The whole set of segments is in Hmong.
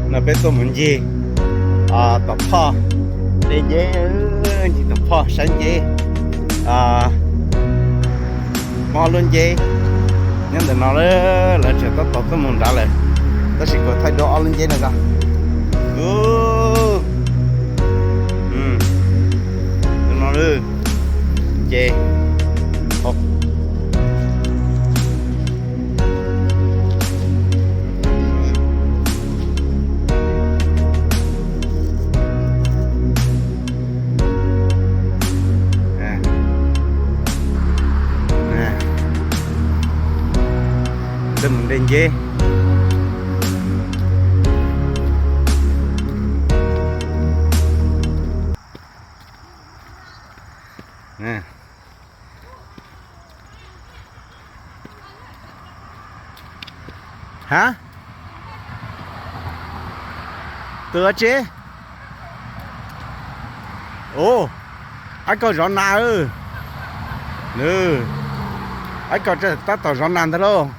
No peb tuaj mus ncig tom phoj, de nceb, ncig tom phoj saib nceb, mob lub nceb nyob ntawm no. Lawv tseem tab tom tuaj mus nrad lawm, tab sis kuv thaij dua ob lub nceb no ko. No ces de nceb. Ha, tus dab tsi? Ub, aib koj zov nas. Aib koj tab tom zov nas ntag lauj.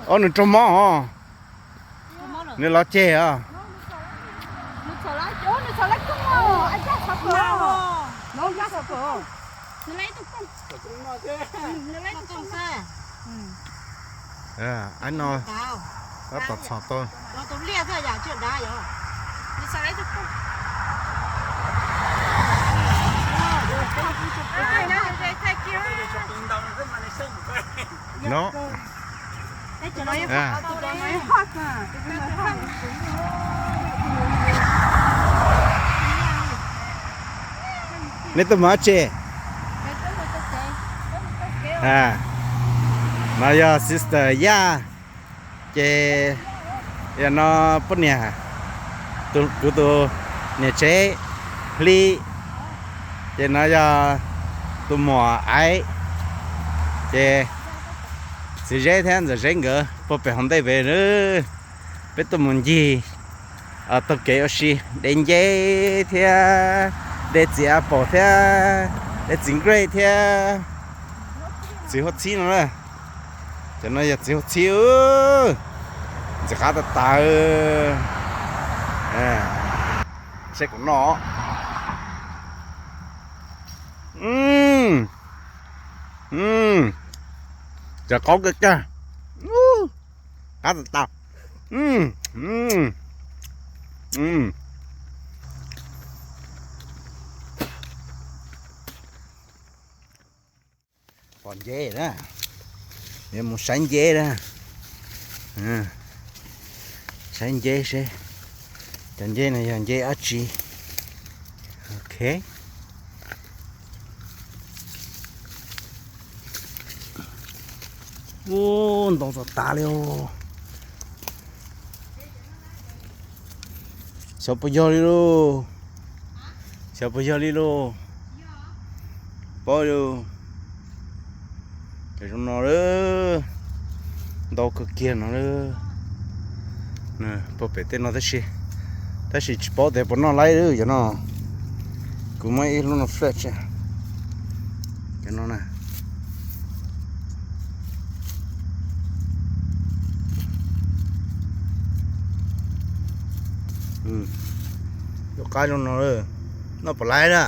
Ob, nws raug mob os. Nws los ceg os. Aib no tab tom txhom tau. No. Nej tuaj mus dab tsi? No yog sister Yaj, ces yog no poj niam, kuv tus niam tsev Hli, ces no yog tus muam Aiv, ces txiv Zeb thiab ntxawm Zeb nkawd puag pem hauv ntej pem. Peb tuaj mus ncig taug kev ua si, de nceb thiab, de txiv apple thiab, de txiv nkrej thiab, txiv huab txhib no na. Cov no yog txiv huab txhib, ntxim qab tas tas. Saib kuv noj. Cov qaub kawg kawg, qab tas tas. Pom nceb na, yuav mus saib nceb na. Saib nceb seb cov nceb no yog nceb dab tsi. Ok. Ub, ntau tas tas li os. Xyov puas yog li lauj. Xyov puas yog li lauj. Paub li. Cov zoo no ntau kawg kiag no. Puag pem tej no tab sis, tab sis tsis paub tias puas noj laib li cov no. Kuv muab ib lub no flat, cov no na. Lub qab zoo no, noj puas laib na?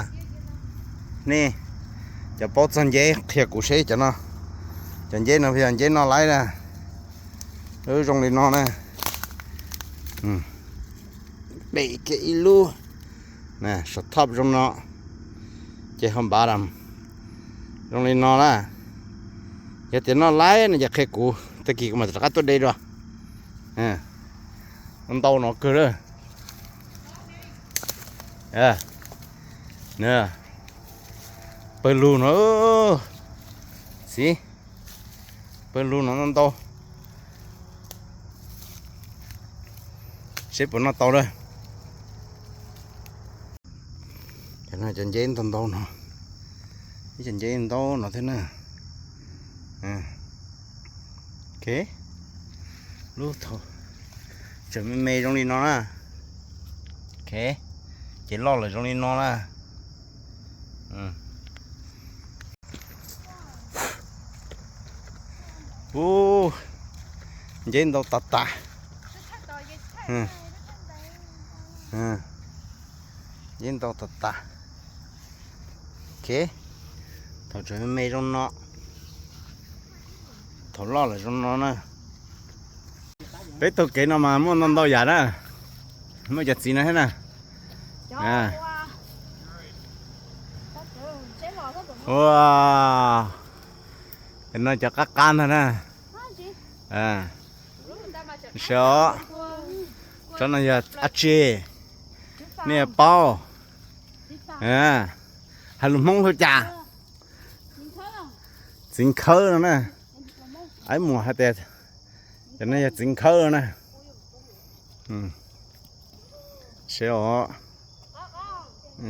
Nej cov paub txog nceb qhia kuv seb cov no, cov nceb no yog nceb noj laib na. Lub zoo li no na. Pem kiag ib lub, saum thoj zoo no, ces ho npav zoo li no na. Yog tias noj laib no ces qhia kuv, tag kis kuv mam rov qab tuaj de dua. Ntau no kawg lawm. Pawg lug no, xib, pawg lug no ntau ntau. Seb puas noj tau lawm. Cov no cov nceb ntau ntau no, ib cov nceb ntau no thiab na. Ok, lub thaum tseem me me zoo li no na. Ok, ces loj lawm zoo li no na. Ub, nceb ntau tas tas. Nceb ntau tas tas. Ok, thaum tseem me me zoo no, thaum loj lawm zoo no na. Peb taug kev no mas muaj ntau ntau yam na, muaj cov txiv no thiab na. Ua, no cov qab qab ntag na. Sav, tsob no yog dab tsi? Nej yuav paub. Hais lus Hmoob hauj cas? Txiv nkhawb no na. Aib muag hais tias cov no yog txiv nkhawb no na. Sav os,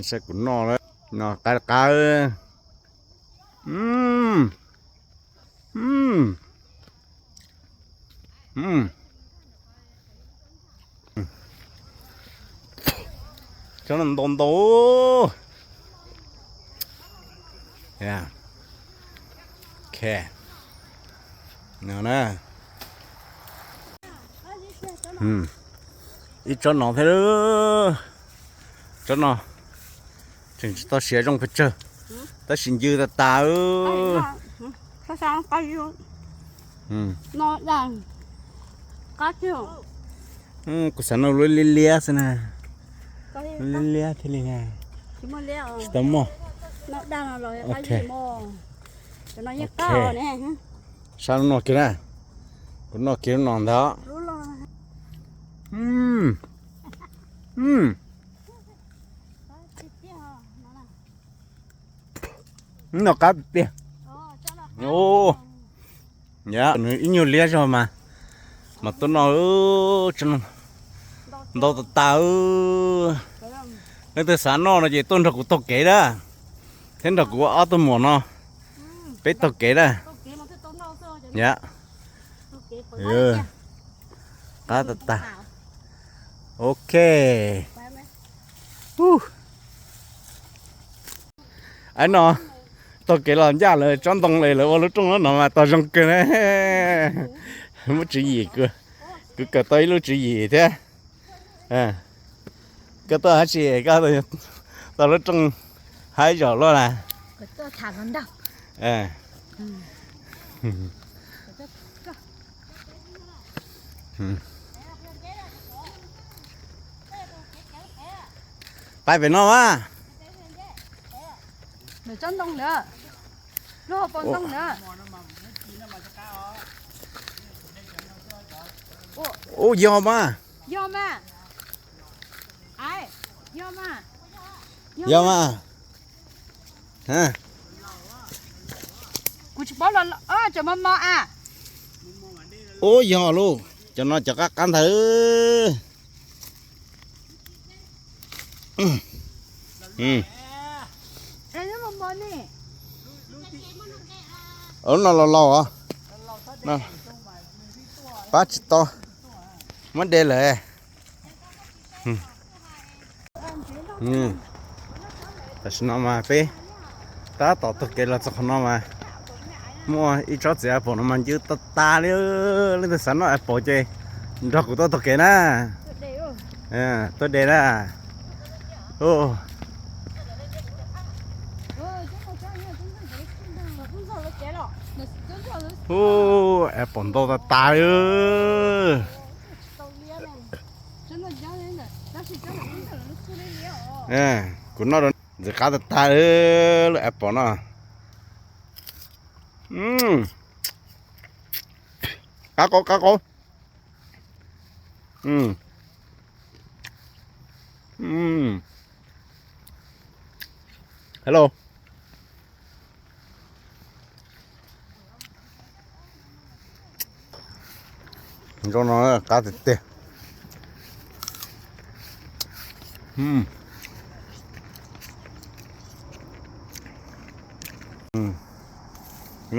sav kuv noj lawm, noj qab qab. Cov no ntau ntau. Ok, no na. Ib tsob no thiab, tsob no tseem tsis tau siav zoo pes tsawg, tab sis ncw tas tas. Kuv xav noj lub liab liab xwb na. Lub liab liab thiaj li na. Tsis tau muaj. Ok. Sab lub no kiag na. Kuv noj kiag lub no ntag. Noj qab tiag tiag. Yam, nws ib nyuag liab zog mas, mas tuaj noj, ntau tas tas. Leej twg xav noj no ces tuaj nrog kuv taug kev na, thiab nrog kuv ob tug muam no, peb taug kev na. Yam, qab tas tas. Ok. Aib no, taug kev los ncaj lawv tsob ntoo es lawv ua lub rooj no mas tau zoo kawg na. Muaj tswv yim, kuv kawm tau ib lub tswv yim thiab. Koj tuaj dab tsi koj tau lub rooj haib zom luaj na? Qaib pem no mas. Ub, yog mas. Yog mas. Kuv tsis paub los cov mos mos a. Ub, yog lauj, cov no cov qab qab ntawd. Lub no laus laus os. Pab tsis tau, muab de lawm. Tam sim no mas peb tab tom taug kev los txog qhov no mas muaj ib tsob txiv apple no mas ncw tas tas li. Leej twg xav noj apple ces nrog kuv tuaj taug kev na. Tuaj de na. Apple ntau tas tas li. Kuv noj ntxim qab tas tas lub apple no. Qab qau, qab qau. Hello. Zoo no qab tiag tiag.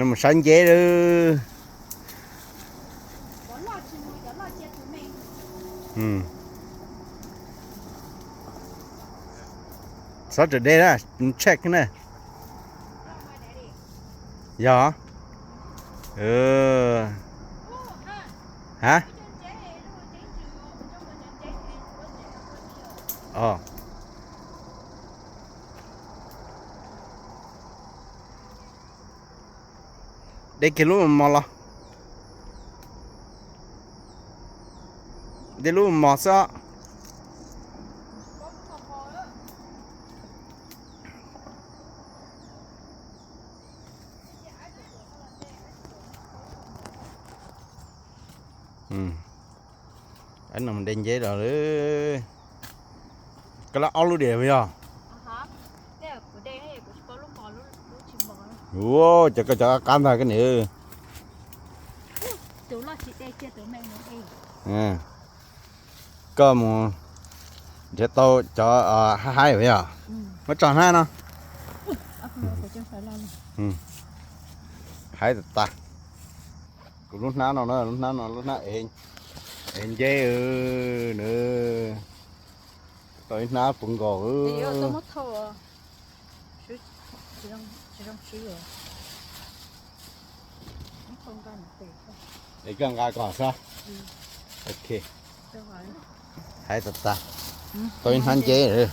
Mus saib nceb lawm. Xav tseem de na, check na. Yog. Ha? Os. De kiag lub mos mos los. De lub mos mos xwb os. Aib no mus de nceb los. Koj lab ob lub diam yog? Ua, cov koj cov qab qab ntag koj niam. Koj mus nrhiav tau cov haib haib yog? Muab tso hnab no. Haib tas tas. Kuv lub hnab no na, lub hnab no lub hnab ev nceb nws. Tau ib hnab puv nkaus. Es koj nqa kom xwb. Ok. Haib tas tas. Tau ib hnab nceb.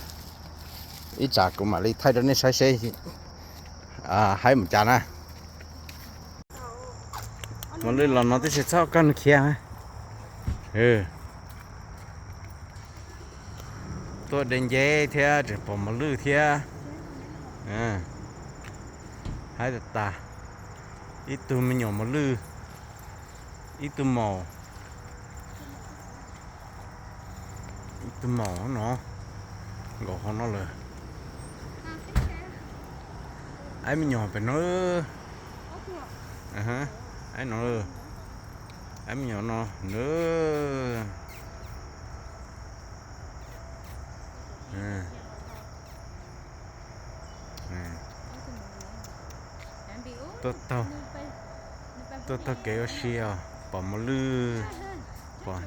Ib tsam kuv mam li thaij rau nej saib seb haib mus cas na. Mos lwj los no tib si txhob koj nws khiav. Tuaj de nceb thiab tseem pom mos lwj thiab. Haib tas tas. Ib tug me nyuam mos lwj, ib tug maum, ib tug maum no, nkaum hauv no lawm. Aib me nyuam pem no. Aib no, aib me nyuam no na. Tuaj taug kev ua si os, pom mos lwj, pom